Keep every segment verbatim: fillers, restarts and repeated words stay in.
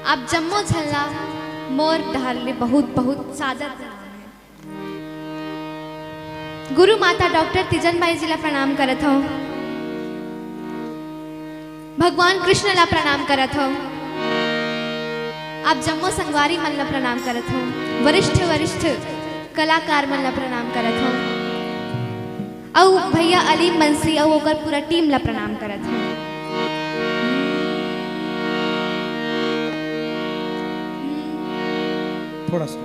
आप जम्मो झन ला मोर डहर ले बहुत, बहुत सादर प्रणाम हे। गुरु माता डॉक्टर तीजन बाई जी ला प्रणाम करत हौं। भगवान कृष्ण ला प्रणाम करत हौं। आप जम्मो संगवारी मन ला प्रणाम करत हौं। वरिष्ठ, वरिष्ठ कलाकार मन ला प्रणाम करत हौं। अउ भैया अलीम बंसी अउ ओकर पूरा टीम ला प्रणाम करत हौं। थोड़ा सा।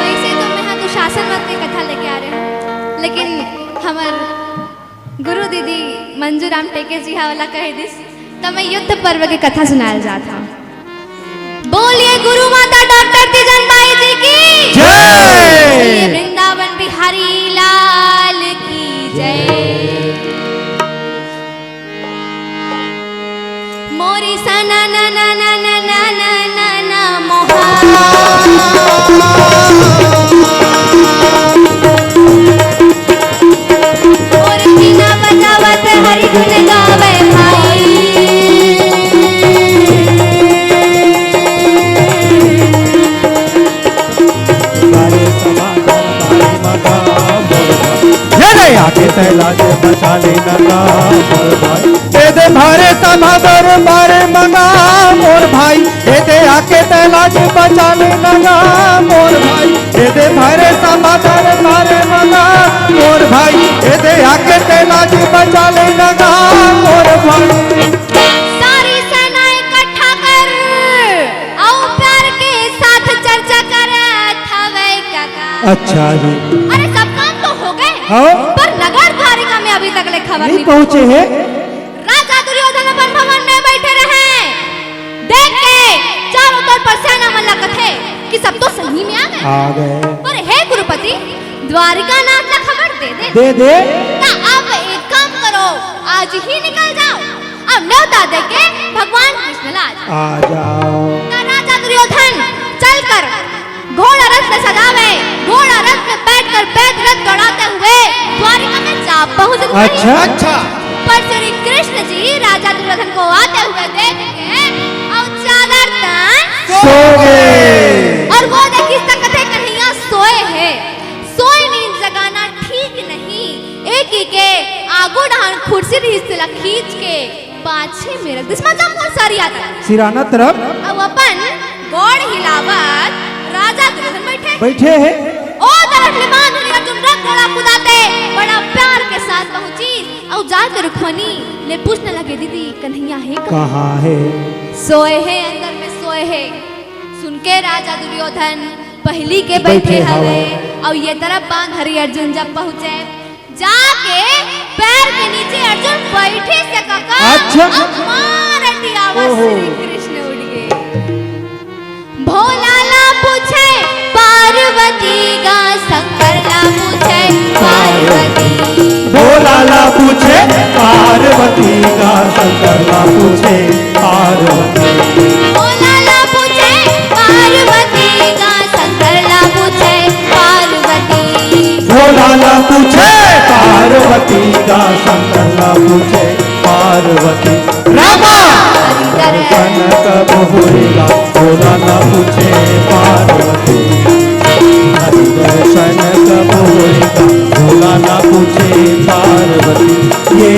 वैसे तो मैं हा दुशासन वध के कथा लेके आ रहे हौं, लेकिन हमर गुरु दीदी मंजू राम टेके जी हा ओला कहे दिस, त मैं युद्ध पर्व के कथा सुनाए ल जात हौं। बोलिए गुरु माता डॉक्टर तीजन बाई जी की जय। बोलिए वृंदावन बिहारी लाल की जय। मोरी सना ना ना ना ना ना ना ना मोहा। मोर बीना बजावत हरि गुण गावे भाई। ये रे आके तै लाज बचा लेना गा मोर भाई। ए दे भारे सभा दरबार मंगा मोर भाई। ए दे आके तै लाज बचा लेना गा मोर भाई। ए दे भारे सभा दरबार मंगा मोर भाई। ए दे आके तै लाज बचा लेना गा मोर भाई। सारी सेना इकट्ठा कर, अउ प्यार के साथ चर्चा करत हवय काका। अच्छा जी। अरे, सब काम तो हो गए, हाँ। पर नगर द्वारिका में अभी तक ले खबर नहीं नहीं पहुंचे हैं। राजा दुर्योधन अपन भवन में बैठे रहे, देख के चारों तरफ पर सेना मन ला कथे कि सब तो सही में आ गए। आ गए। पर हे गुरुपति, द्वारिका नाथ ला खबर दे दे। दे दे। त अब एक काम करो, आज ही निकल जाओ। अब न्योता देके भगवान कृष्ण ला आ जाओ। आ जाओ। त राजा दुर्योधन चलकर घोड़ा रथ में सजावे, घोड़ा रथ में बैठकर वैद्य रथ दौड़ाते हुए द्वारिका में जा पहुंच गए। अच्छा। अच्छा। पर श्री कृष्ण जी राजा दुर्योधन को आते हुए देख के और चादर तन सो गए। और वो देखिस त कथे कन्हैया सोए हे। सोए नींद जगाना ठीक नहीं। एक ही के आगू डहान खुर्सी रहिस तेला खींच के पाछे में रख दिस, मतलब मोर सरिया तरफ। सिराना तरफ। अब अपन गोड़ हिलावत राजा दुर्योधन बैठे। बैठे हे। ओ तरफ ले बांध ले अर्जुन रथ घोड़ा कुदाते, बड़ा प्यार के साथ पहुंची। अउ जाके रुक्मणी ले पूछने लगे, "दीदी, कन्हैया हे कहाँ?" कहाँ हे? सोए हे, अंदर में सोए हे। सुन के राजा दुर्योधन पहली के बैठे बैठे हवे। हवे। अउ ये तरफ बांध हरी अर्जुन जब पहुंचे, जाके पैर के नीचे अर्जुन बैठे से काका। अच्छा। अब मार दिया आवाज ओहो। श्री कृष्ण उठ गए। भोला ला पूछे पार्वती गा, शंकर ला पूछे पार्वती। भोला ला पूछे पार्वती गा, शंकर ला पूछे पार्वती। भोला ला पूछे पार्वती गा, शंकर ला पूछे पार्वती। भोला ला पूछे पार्वती गा, शंकर ला पूछे पार्वती। रामा। हरि दर्शन कब होएगा, भोला ला पूछे पार्वती। हरि दर्शन कब होएगा, भोला ला पूछे पार्वती। ये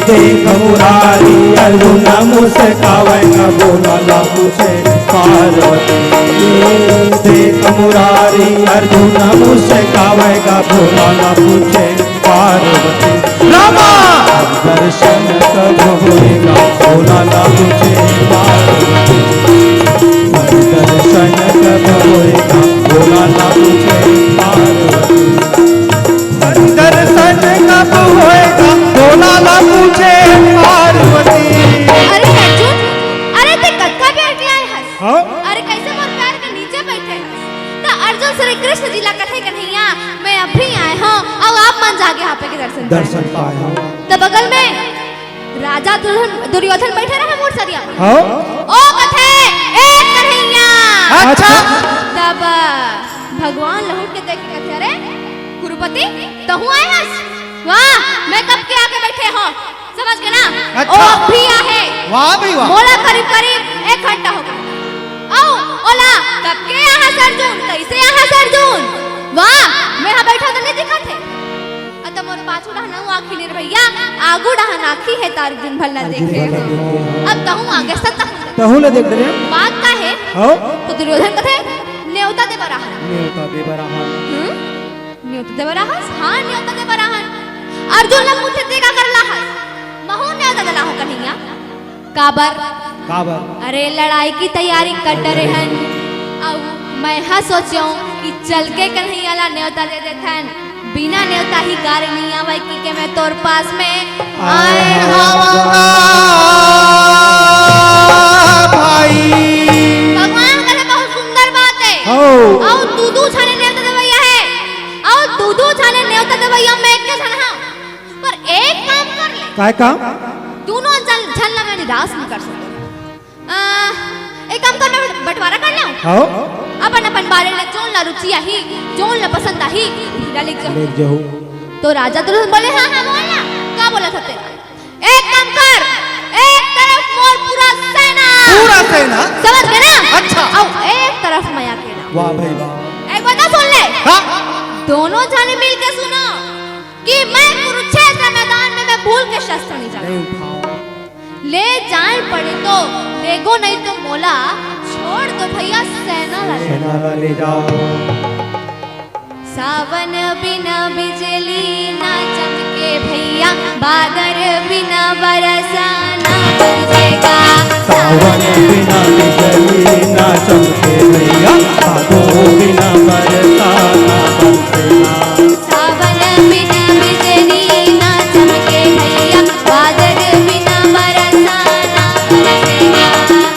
देख मुरारी अर्जुन मुस्कावे गा, भोला ला पूछे पार्वती। ये देख मुरारी अर्जुन मुस्कावेगा, भोला ला पूछे पार्वती। रामा! दर्शन कब होएगा, भोला ला पूछे पार्वती। दर्शन कब होएगा, भोला ला पूछे पार्वती। दर्शन कब होएगा, भोला ला पूछे पार्वती। अरे अर्जुन, अरे ते कतका बेर के आए हस? हाँ? अरे कइसे मोर पैर के नीचे बइठे हस? त अर्जुन श्री कृष्ण जी ला कथे, "कन्हैया, मैं अभी आए हँव, अउ आप मन जाके यहाँ पे के दर्शन पाए।" दर्शन पाए हँव। त बगल में राजा दुर्योधन, दुर्योधन बइठे रहे मोर सरिया म। हाँ। ओ कथे, "ए कन्हैया।" अच्छा। तब भगवान ला उठ के देख के कथे, "अरे कुरुपति, तहूँ आए हस? वाह, मैं कब के आके बइठे हँव।" समझ गे ना? अच्छा। ओ अभी आहे। वाह भाई वाह। मोला करीब करीब एक घंटा हो गे। अउ ओला कब के आहस अर्जुन, कइसे आहस अर्जुन? वाह, मैं हा बइठा त नइ दिखत हे। अ त मोर पाछू डहन अउ आँखी नइ हे भइया, आगू डहन आँखी हे त अर्जुन भर ला देखे हँव। अब तहूँ आगे सत्ता। तहूँ ला देख डरे। बात का हे? हाँ? त दुर्योधन कथे, "नेवता दे बर आहन।" नेवता दे बर आहन। हम्म? नेवता दे बर आहस? हाँ, नेवता दे बर आहन। अर्जुन ला पूछे, "ते का करे ला आहस?" "महूँ नेवता दे ला आहूँ कन्हैया।" "काबर?" "काबर?" "अरे, लड़ाई की तैयारी कर डरे हन। अउ मैं हा सोचेंव कि चल के कन्हैया ला नेवता दे देथन। बिना नेवता ही गारी नइ आवय कि के मैं तोर पास में आए हँव।" भाई। भगवान करे बहुत सुंदर बात हे। हो। अउ दू दू झने नेवता देवइया हे। अउ दू दू झने नेवता देवइया, मैं एके झन हँव। पर एक काम कर ले। काय काम? दूनों झन, झन ला मैं निराश नइ कर सकँव। आ, एक काम कर, मैं बंटवारा कर लेंव। हाँ। अपन अपन बारे ले जोन ला रुचि आही, जोन ला पसंद आही, उही ला लेके जाहूँ। लेके जाहूँ। त राजा दुर्योधन बोले, "हाँ, हाँ, बोल ना, का बोलत हस ते?" एक काम कर, एक तरफ मोर पूरा सेना। पूरा सेना? समझ गे ना? अच्छा। अउ एक तरफ मैं अकेला। वाह भाई वाह। एक बात सुन ले। हाँ। दूनों झने मिल के सुनो कि मैं कुरुक्षेत्र मैदान में मैं भूल के शस्त्र नइ जावँव। नइ उठावँव। ले जाए पड़े तो लेगो, नहीं तो मोला छोड़ दो भइया, सेना ला ले। सेना ला ले जाओ। सावन बिना बिजली ना चमके भइया, बादर बिना बरसा ना बरसेगा। सावन बिना बिजली ना चमके भइया, भादो बिना बरसा ना बरसेगा। सावन बिना बिजली ना चमके भइया, बादर बिना बरसा ना बरसेगा।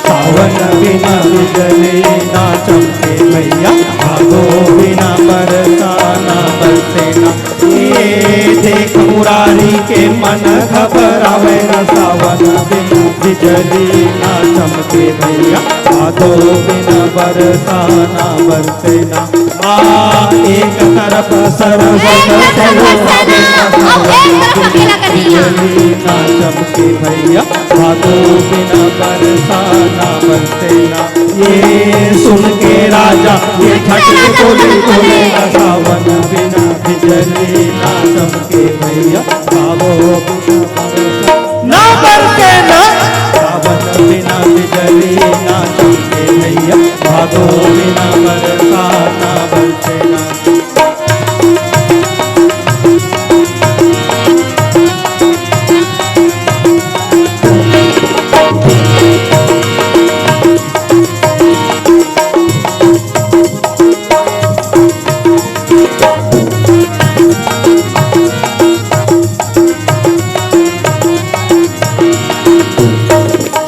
सावन बिना बिजली ना चमके भइया, भादो बिना बरसा ना बरसेगा। ए देख मुरारी के मन घबरावे ना, सावन बिना बिजली ना चमके भइया, भादो बिना बरसा ना बरसेगा। आ, एक तरफ सर्व एक तरफ सर्व सेना, अउ एक तरफ अकेला कन्हैया। बिजली ना चमके भइया, भादो बिना बरसा ना बरसेगा। ये सुन के राजा, ये झट से बोले, बोले, सावन बिना बिजली ना चमके भइया, भादो बिना बरसा ना बरसेगा। सावन बिना बिजली ना चमके भइया, भादो बिना बरसा ना बरसेगा।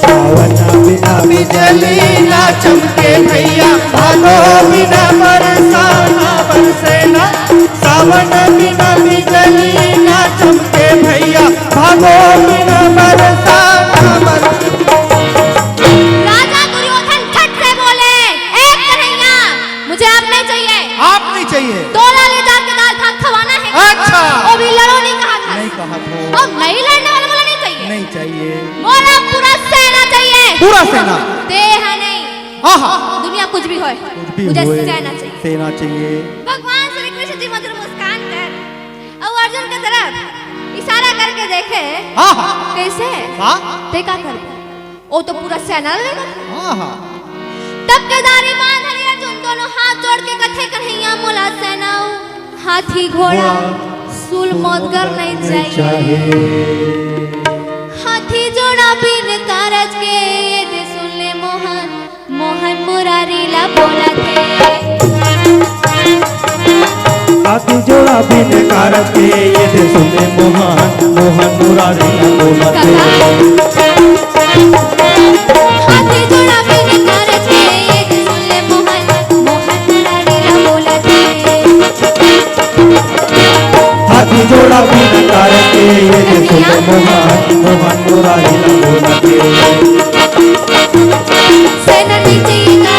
सावन बिना बिजली ना चमके भइया, भादो बिना बरसा ना बरसेगा। सावन बिना बिजली ना चमके भइया, भादो बिना बरसा ना बरसेगा। राजा दुर्योधन झट से बोले, "ए कन्हैया, मुझे आप नहीं चाहिए।" आप नहीं चाहिए। तोला ले जाके दाल भात खवाना हे। अच्छा। वो भी लड़ो नहीं कहा था। नहीं कहा था। अउ नहीं लड़ने वाला मोला नहीं चाहिए। नहीं चाहिए। मोला पूरा सेना चाहिए। पूरा सेना। देह नहीं। हाँ, हाँ। दुनिया कुछ भी होए। कुछ भी मुझे होए, सेना चाहिए। सेना चाहिए। भगवान श्री कृष्ण जी मधुर मुस्कान कर अउ अर्जुन के तरफ इशारा करके देखे। हाँ, हाँ। कइसे? हाँ। ते का कर ओ तो पूरा सेना ले लेगा। हाँ, हाँ। तब केदारी बांध हरि अर्जुन दोनों हाथ जोड़ के हाथी घोड़ा सूल मोदगर नहीं चाहिए। हाथी जोड़ा बिन कारज के, ये दे सुन ले मोहन, मोहन मुरारी ला बोलत हे। हाथी जोड़ा बिन कारज के, ये दे सुन ले मोहन, मोहन मुरारी ला बोलत हे। हाथी जोड़ा बिन कारज के, ये दे सुन ले मोहन, मोहन मुरारी ला बोलत हे। हाथी जोड़ा बिन कारज के, ये दे सुन ले मोहन, मोहन मुरारी ला बोलत हे। सेना नीचे का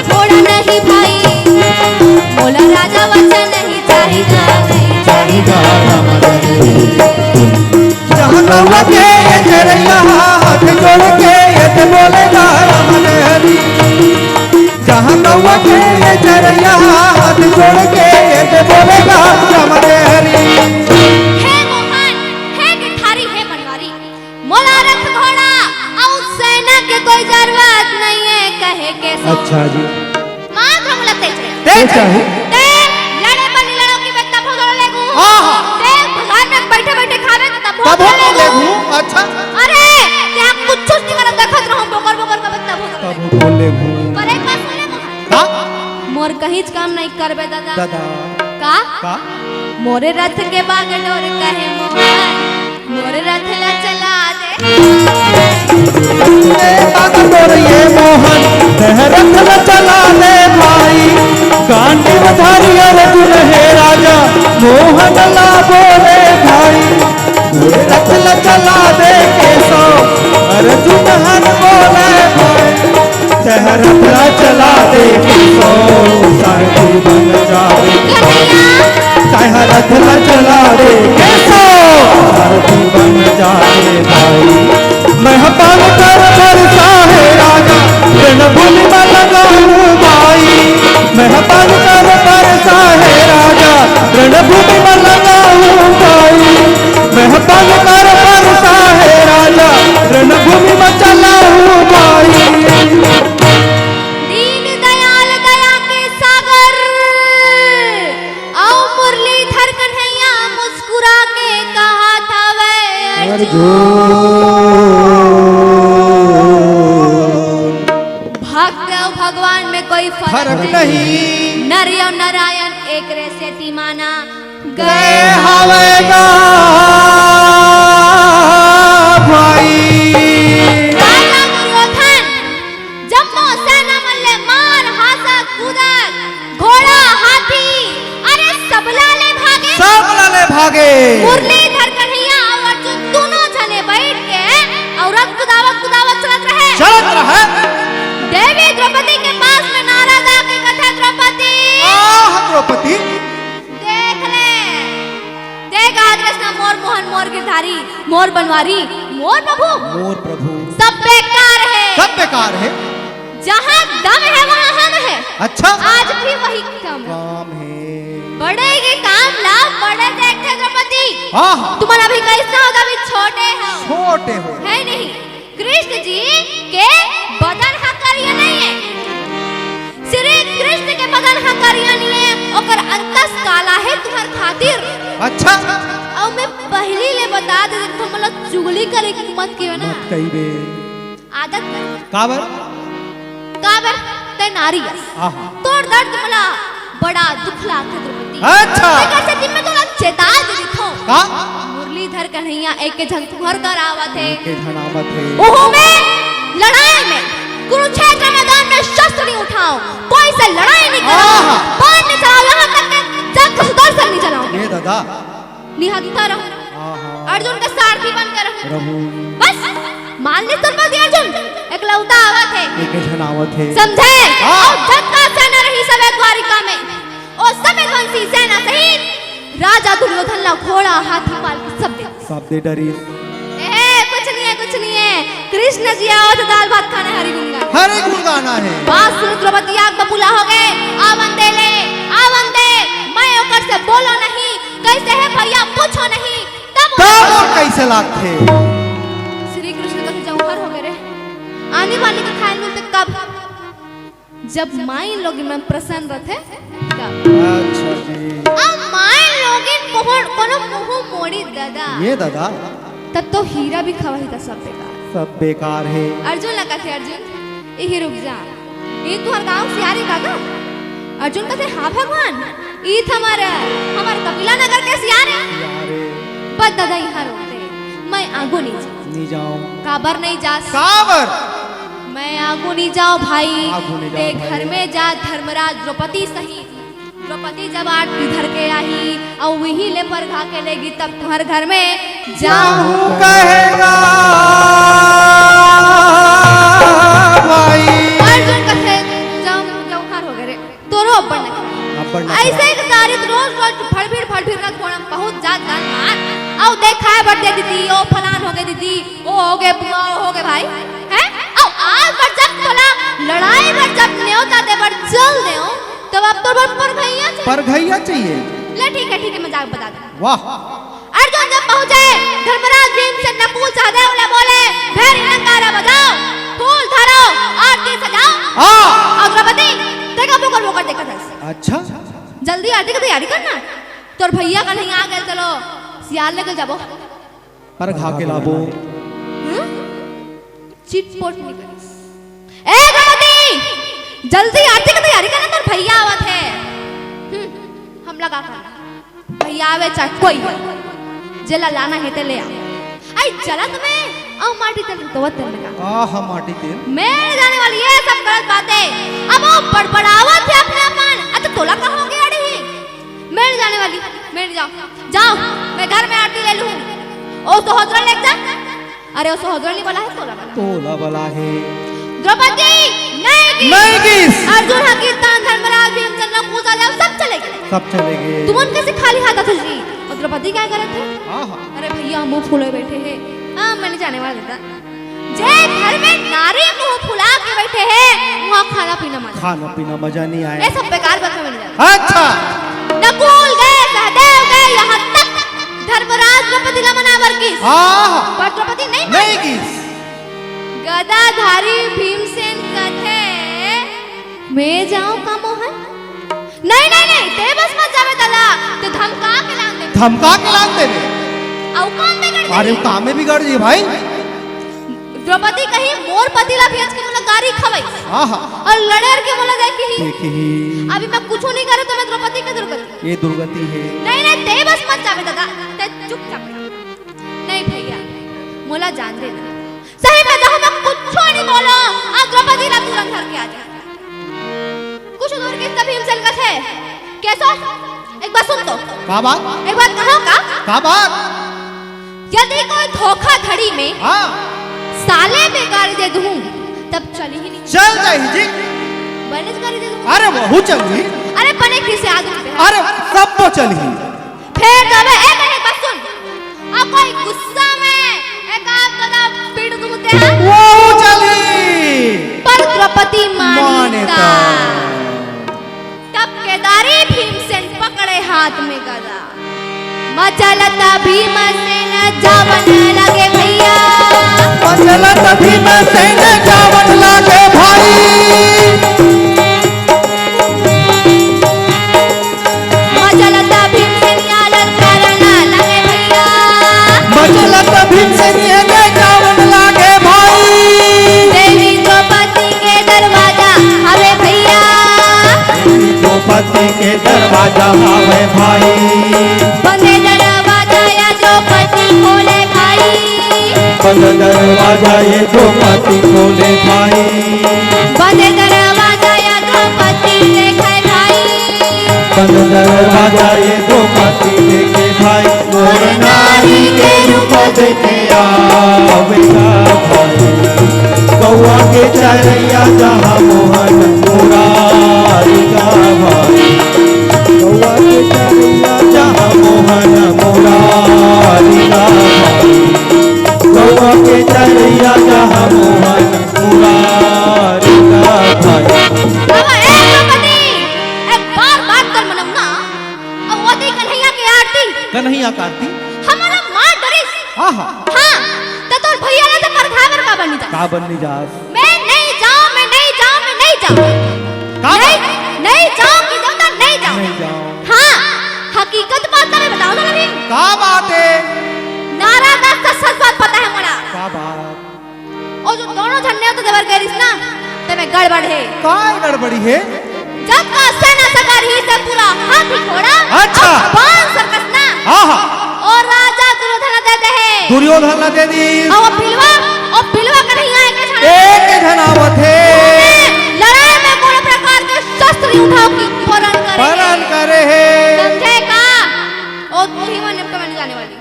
घोड़ा नहीं भाई, मोला राजा वचन नहीं चाहिए, नहीं चाहिए। जहाँ नौवा के ये चरैया हाथ जोड़ के ये ते बोले गा राम हरी। जहाँ नौवा के ये चरैया हाथ जोड़ के ये ते बोले गा राम हरी। हे मोहन, हे गिरधारी, हे बनवारी, मोला रथ घोड़ा अउ सेना के कोई जरूरत नहीं है कहे के सो। अच्छा जी। मात्र मोला ते चाहिए। ते ते चाहिए। ते लड़े बर नी लड़ो कि मैं तभो दौड़ लेगू। हाँ, हाँ। ते घर में बैठे बैठे खावे तो तभो तभो दौड़ दौड़ लेगू। लेगू। अच्छा। अरे, ते आप कुछ नहीं करत, देखत रहो, बोकर बोकर का तभो दौड़ लेगू। तभो दौड़ लेगू। पर एक बात सुन ले मोहन। हाँ? मोर कहीं काम नहीं करबे दादा। दादा। का? का? मोरे रथ के बागडोर कहे मोहन, मोरे रथ ला चला दे। ए बागडोर ये मोहन, तेह रथ ला चला दे भाई। गांडीव धारी अर्जुन हे राजा, मोहन ला बोले भाई। मोरे रथ ला चला दे केसो, अर्जुन हन बोले भाई। तेह रथ ला चला दे केसो, सारथी बन जावे। तेह रथ ला चला दे केसो, सारथी बन जावे भाई। मैं पान कर बरसा हे राजा, रणभूमि में लगाऊं भाई। मैं पान कर बरसा हे राजा, रणभूमि में लगाऊं भाई। मैं पान कर बरसा हे राजा, रणभूमि में चलाऊं भाई। दीन दयाल दया के सागर, अउ मुरलीधर कन्हैया मुस्कुरा के कहा था वै अर्जुन। अर्जुन। भक्त अउ भगवान में कोई फर्क फर्क नहीं। नहीं। नर अउ नारायण एक रे सेती माना गए हवे गा भाई। राजा दुर्योधन जम्मो सेना मन ले मार, हांसत, कूदत, घोड़ा, हाथी, अरे सबला ले भागे। सबला ले भागे। मुरलीधर कन्हैया अउ अर्जुन दूनों झने बैठ के अउ रथ कुदावत कुदावत चलत रहे। चलत रहे। देवी द्रौपदी के पास में नारद आके कथे, द्रौपदी। आह, द्रौपदी। देख ले, देख आज कृष्ण मोर मोहन, मोर गिरधारी, मोर बनवारी, मोर प्रभु। मोर प्रभु। सब बेकार है। सब बेकार है। जहाँ दम है वहाँ हम हैं। अच्छा। आज भी वही काम है। काम है। बड़े के काम ला बड़े देखथे द्रौपदी। हाँ, हाँ। तुमन अभी कैसे होगा, अभी छोटे हो। छोटे हो। है नहीं। कृष्ण जी के बदन ह करिया नहीं है। श्री कृष्ण के बदन ह करिया नहीं है, ओकर अंतस काला है तुम्हर खातिर। अच्छा। अउ मैं पहली ले बता दे, तुम मतलब चुगली करे के मत कियो ना। मत कहिबे। आदत नहीं। काबर? काबर? तै नारी अस। आहा। तोर दर्द मला बड़ा दुख लागथे द्रौपदी। अच्छा। तेकर सेती मैं तोला चेता दे देथों। का? मुरलीधर कन्हैया एक झन तुंहर कर आवत हे। एक झन आवत हे। ओहू में लड़ाई में, कुरुक्षेत्र मैदान में शस्त्र नहीं उठाओ, कोई से लड़ाई नहीं करो, आहा। बाण नहीं चलाओ, यहाँ तक के जग का सुदर्शन नहीं चलाओ। ए दादा। निहत्था रहूं। आहा। अर्जुन का सारथी बनकर रहूं। रहूं। बस, मान ले द्रौपदी अर्जुन, एकलौता आवत हे। एक झन आवत हे। समझे? हाँ। अउ जग का सेना रहिस हवय द्वारिका में। ओ समेत वंशी सेना सहित राजा दुर्योधन ला घोड़ा, हाथी, पालकी सब दे। सब दे डरिस। ए, कुछ नहीं है, कुछ नहीं है। कृष्ण जी आवत हे, दाल भात खाना, हरि गुण गाना। हरि गुण गाना है। बात सुन द्रौपदी आग बबूला हो गए। आवन दे ले, आवन दे। मैं ओकर से बोलो नहीं, कैसे है भैया पूछो नहीं। तब तब ओकर कैसे लागथे? श्री कृष्ण कथे जौहर हो गए रे। आनी बानी के खाए मिलथे कब? जब माई लोग मन प्रसन्न रथे तब। अच्छा जी। अब मान लोगिन कोहन कोनो मुंह मोड़ी ददा। ये ददा। तब तो हीरा भी खवाही त सब बेकार। सब बेकार हे। अर्जुन ला कथे, अर्जुन, इही रुक जा। ये तुंहर गांव सियार हे का गा? अर्जुन कथे, हाँ भगवान, ई त हमर, हमर कपिला नगर के सियार हे। सियार हे। बस ददा इहाँ रोक दे। मैं आगू नहीं जाऊँ। नहीं जाऊँ। काबर नहीं जास? काबर? मैं आगू नहीं जाऊँ भाई। आगू नहीं जाऊँ ते भाई। घर में जा धर्मराज द्रौपदी सहित द्रौपदी जब आरती धर के आही अउ उही ले परघा के लेगी तब तुंहर घर में जाहूं कहेगा भाई। अर्जुन कथे, जाओ, जाओ, हार हो गए रे। तोरो अब्बड़ न अब्बड़ न अइसे एक तारीख रोज रोज भड़भिड़ भड़भिड़ रख घोड़ा पहुंच जात जान मार। अउ देखाए बर दे दीदी, ओ फलान हो गए दीदी, ओ हो गए बुआ, ओ हो गए भाई। हैं? अउ आज बर जब तोला लड़ाई बर जब न्योता दे बर चल देओ, तब अब तोर बर परघइया चाहिए। परघइया चाहिए। ले ठीक है, ठीक है, मैं जाके बता दूँ। वाह। अर्जुन जब पहुंचे, धर्मराज भीम से नकुल सहदेव ले बोले, "भैरी नगारा बजाओ, फूल धरो, आरती सजाओ।" हाँ। अउ द्रौपदी, देखा बोकर बोकर देखा था। अच्छा। जल्दी आरती की तैयारी करना। तोर भैया का नहीं आ गए, चलो सियार लेके जाबो। परघा के लाबो। हम्म? चिटपोट नहीं करिस। ए द्रौपदी, जल्दी आरती के तैयारी करना, तोर भैया आवत हे। हम्म, हमला का करना? भैया आवे चाहे कोई, जेला लाना हे ते ले आ। आई जलत में अउ माटी तेल तो तेल में का? आह, माटी तेल। मैं जाने वाली ये सब गलत बातें। अब वो बड़बड़ावत हे अपने अपन। अच्छा, तोला का हो गया अड़ी? मैं नहीं जाने वाली, मैं नहीं जाऊँ। जाओ, मैं घर में आरती ले लूँ। ओ सहोदरा लेके जा। अरे, ओ सहोदरा नहीं बोला है, तोला बोला। तोला बोला है। द्रौपदी, नहीं गिस। नहीं गिस। अर्जुन हा गिस तहान, धर्मराज, भीमसेन, नकुल, सहदेव, सब चले गए। सब चले गए। तुमन कैसे खाली हाथ आते जी? अउ द्रौपदी का करत हे? हाँ, हाँ। अरे भैया, मुंह फुले बैठे हैं। हाँ, मैं नहीं जाने वाली था। जे घर में नारी मुंह फुला के बैठे हे, वहाँ खाना पीना मजा। खाना पीना मजा नहीं आए। ये सब बेकार बात में नहीं जाता। अच्छा। नकुल गए, सहदेव गए, यहाँ तक धर्मराज द्रौपदी ला मनाए बर गिस। हाँ। पर द्रौपदी नहीं नहीं मानी। गिस। गदाधारी भीमसेन कथे, मैं जाऊं का मोहन? नहीं, नहीं, नहीं, ते बस मत जावे ददा, ते धमका के लान दे। धमका के लान दे। अउ काम बिगड़ अरे, जाही। काम में बिगड़ जाही भाई। द्रौपदी कही, "मोर पति ला भेज के मोला गारी खवई।" हाँ, हाँ। अउ लड़ेर के मोला देखे ही। देखे ही। अभी मैं कुछू नहीं करे तो मैं द्रौपदी के दुर्गति। ये दुर्गति है। नहीं, नहीं, ते बस मत जावे ददा, ते चुपचाप रह। नहीं भैया, मोला जान देना। सही में कहूँ, मैं कुछो नहीं बोलो, अउ द्रौपदी ला तुरंत धर के आ जा। कुछ दूर गिस त भीमसेन कथे, "केसो, एक बात सुन तो।" का बात? एक बात कहा का? का बात? यदि कोई धोखाधड़ी में हाँ। साले में गारी दे दूँ, तब चली ही नहीं। चल जाही जी। बने गारी दे दूँ। अरे वहू चलही। अरे बने किसे आदमी पे? अरे सब तो चलही। फेर तो अबे एक नहीं बस सुन। अउ कोई गुस्सा में एक आध गदा पीट दूं ते हा। वहू चलही। पर द्रौपदी मानी माने ता। ता। तब केदारी भीमसेन पकड़े हाथ में गदा। मचलत भीमसेन जावन लागे भैया। मचलत भीमसेन जावन लागे भाई। मचलत भीमसेनिया ललकारन लागे भैया। मचलत भीमसेनिया ललकारन लागे भाई। देवी द्रौपदी के दरवाजा हवे भैया। देवी द्रौपदी के दरवाजा हवे भाई। बंद दरवाजा या द्रौपदी खोले भाई। बंद दरवाजा ये द्रौपदी खोले भाई। बंद दरवाजा या द्रौपदी देखे भाई। बंद दरवाजा ये द्रौपदी देखे भाई। मोर नारी के रूप देखे आवेगा भाई। गौवा के चरैया जहाँ मोहन मुरारी का भाई। गौवा के चरैया जहाँ मोहन मुरारी का भाई। गौवा के चरैया जहाँ मोहन मुरारी का भाई। अब ए द्रौपदी, एक बार बात कर मनम ना, अब वो दी कन्हैया के आरती। कन्हैया का आरती? हमला मार डरिस। हाँ, हाँ। हाँ, त तोर भैया ला तो परघावर का बनी जा। का बनी जा? मैं नहीं जाऊँ, मैं नहीं जाऊँ, मैं नहीं जाऊँ। का नहीं, बा- नहीं जाऊँ कि देवता नहीं जाऊँ। नहीं जाऊँ। हाँ, का बात हे? नारद दास का सच बात पता हे मोला। का बात? अउ जो दोनों झन नेवता देबर गे रिहिस ना, तेमे गड़बड़ हे। काय गड़बड़ी हे? जब का सेना सगा रिहिस हे पूरा हाथी घोड़ा, अच्छा। अउ बाण सर्कस ना। हाँ, हाँ। अउ राजा दुर्योधन ला दे दे हे। दुर्योधन ला दे दिस। अउ पिलवा, अउ पिलवा कन्हैया एक झन। एक झन आवत हे। लड़ाई में कोनो प्रकार के शस्त्र उठाव के परण करे हे। परण करे हे। समझे का? अउ तू ही मन पे बन जाने वाली।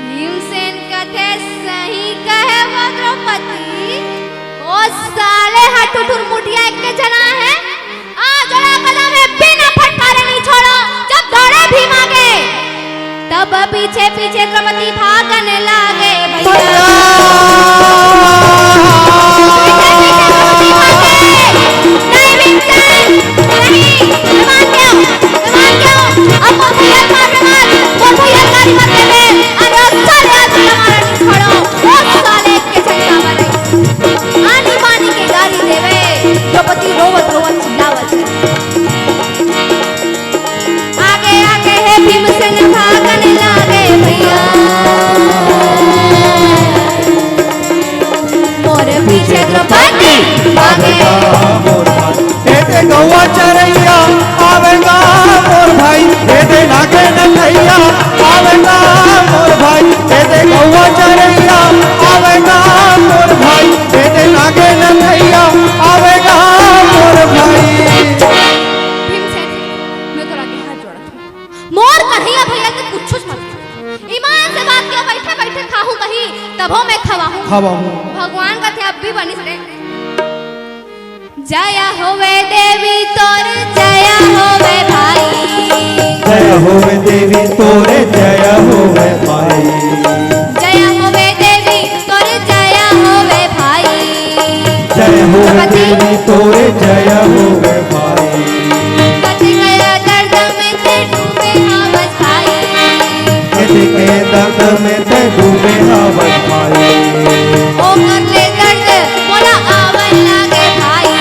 भीमसेन कथे, "सही कहे वो द्रौपदी, ओ साले हा ठुठुर मुठिया एक के झन हे, आ जोड़ा कदम हे, बिना फटकारे नहीं छोड़ो।" जब दौड़े भीम आगे, तब पीछे पीछे द्रौपदी भागने लागे भैया। पीछे पीछे द्रौपदी भागे, नहीं भीमसेन, नहीं, मैं मान गया हूँ। भगवान क्यों? अब वो भैया मार रहा है, वो भैया गाली मत देवे। अरे ओ साले, आज हमारा नहीं छोड़ो। ओ साले के झंडा मारे। आनी बानी के गाली देवे। द्रौपदी रोवत रोवत चिल्लावत। आगे आगे हे भीमसेन भागने लागे भैया। मोर पीछे द्रौपदी भागे। आवेगा मोर भाई, ए दे गौवा चरैया, आवेगा मोर भाई, ए दे नागे नथैया, आवेगा मोर भाई, ए दे गौवा चरैया, आवेगा मोर भाई, ए दे नागे नथैया, आवेगा मोर भाई। भीमसेन, मैं तोर आगे हाथ जोड़त हूँ। मोर कन्हैया भैया के कुछुच मत कह। ईमान से बात किया, बैठे बैठे खाहूं कहीं, तभो मैं खवाहूं। खवाहूं। भगवान कथे अब भी बनिस रे। जय होवे देवी तोर, जय होवे भाई। जय होवे देवी तोरे, जय होवे भाई। जय होवे देवी तोर, जय होवे भाई। जय होवे द्रौपदी। देवी तोरे, जय होवे भाई। कथे गया दर्द में ते डूबे हावस भाई। कथे गया दर्द में ते डूबे हावस भाई। ओकर ले दर्द मोला आवन लागे भाई।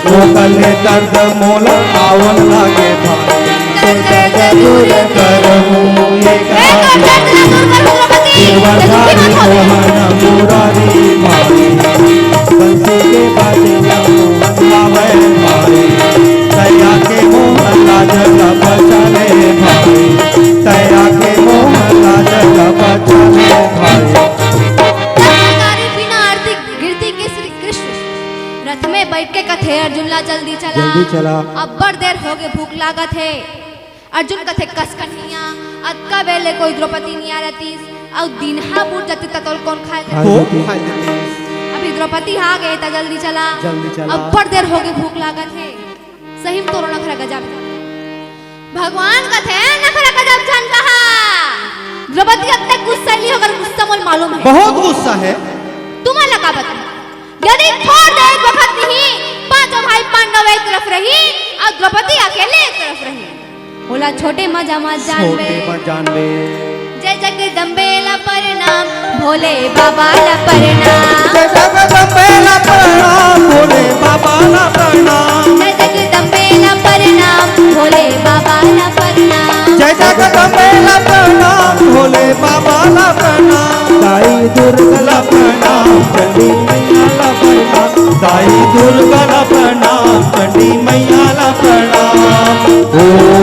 ओकर ले दर्द मोला आवन लागे भाई। दर्द दूर करहूँ ये ए, तो दर्द ला दूर करहूँ, द्रौपदी। गिरवा धारी मोहन मुरारी भाई। बंसी के बाजे ला मोहन गावे भाई। तैया के मोहन लाज ला बचा ले भाई। तैया के मोहन लाज ला बचा ले भाई। बिना आरती गिरती के श्री कृष्ण रथ में बैठ के कथे, "अर्जुन ला जल्दी चला।" जल्दी चला। अब्बड़ देर होगे, भूख लागत हे। अर्जुन कथे, "कस कन्हैया, अतका बेर ले कोई द्रौपदी नइ आय रतिस, अउ दिन हा बुड़ जातिस त तोला कोन खाय देतिस?" खाय देतिस। अभी द्रौपदी हा गे त जल्दी चला। जल्दी चला। अब्बड़ देर होगे, भूख लागत हे। सही में तोरो नखरा गजब। भगवान कथे, "नखरा गजब झन कहा।" द्रौपदी अतका गुस्सा नइ हे, ओकर गुस्सा मोला मालूम हे। बहुत गुस्सा हे। तुमन ला का बता? यदि थोर दे एक बखत नहीं, पांचों भाई पांडव एक तरफ रही अउ द्रौपदी अकेले एक तरफ रही। ओला छोटे मजा मत जानबे। छोटे मत जानबे। जय जगदम्बे ला प्रणाम, भोले बाबा ला प्रणाम। जय जगदम्बे ला प्रणाम, भोले बाबा ला प्रणाम। जय जगदम्बे ला प्रणाम, भोले बाबा ला प्रणाम। जय जगदम्बे ला प्रणाम, भोले बाबा ला प्रणाम। दाई दुर्गा ला प्रणाम, चंडी मैया ला प्रणाम। दाई दुर्गा ला प्रणाम, चंडी मैया ला प्रणाम। ओ